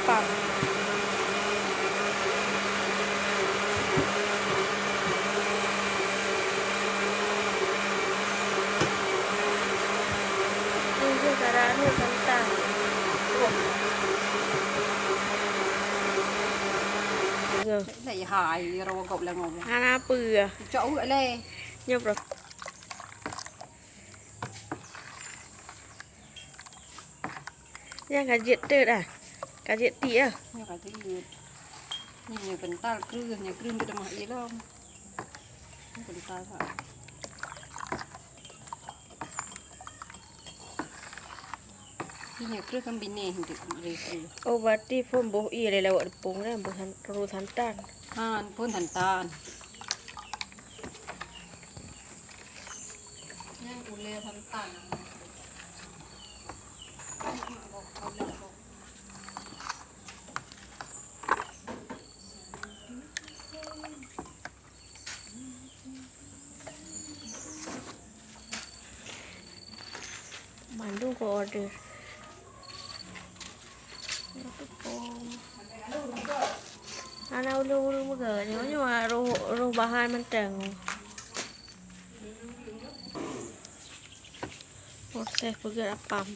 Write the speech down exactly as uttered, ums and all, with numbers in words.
Pam. Ini cara anu tentang. Nyoe. Lah, ya, hai, ya, rawa gop lah ngomong. Hana apa ya? Cok uek leh. Nyoe, bro. Nyan ka jeuet teuk dah. Ka jeuet tiek ah. Nyoe ka jeuet. Nyoe, nyoe kental kreueh, nyoe kreueh teuma ilom. Nyoe kental bak. Nyoe kreueh kan binéh untuk kreueh. Oh, berarti phon boh ié lé lawak deupông dah, boh san-, rô santan. Han, phon santan. Nyan ulèe santan. Mandum ku order. Hana ulôn-ulôn meuga, nyoe, nyoe roh, roh bahan mantong. Proses peugöt apam.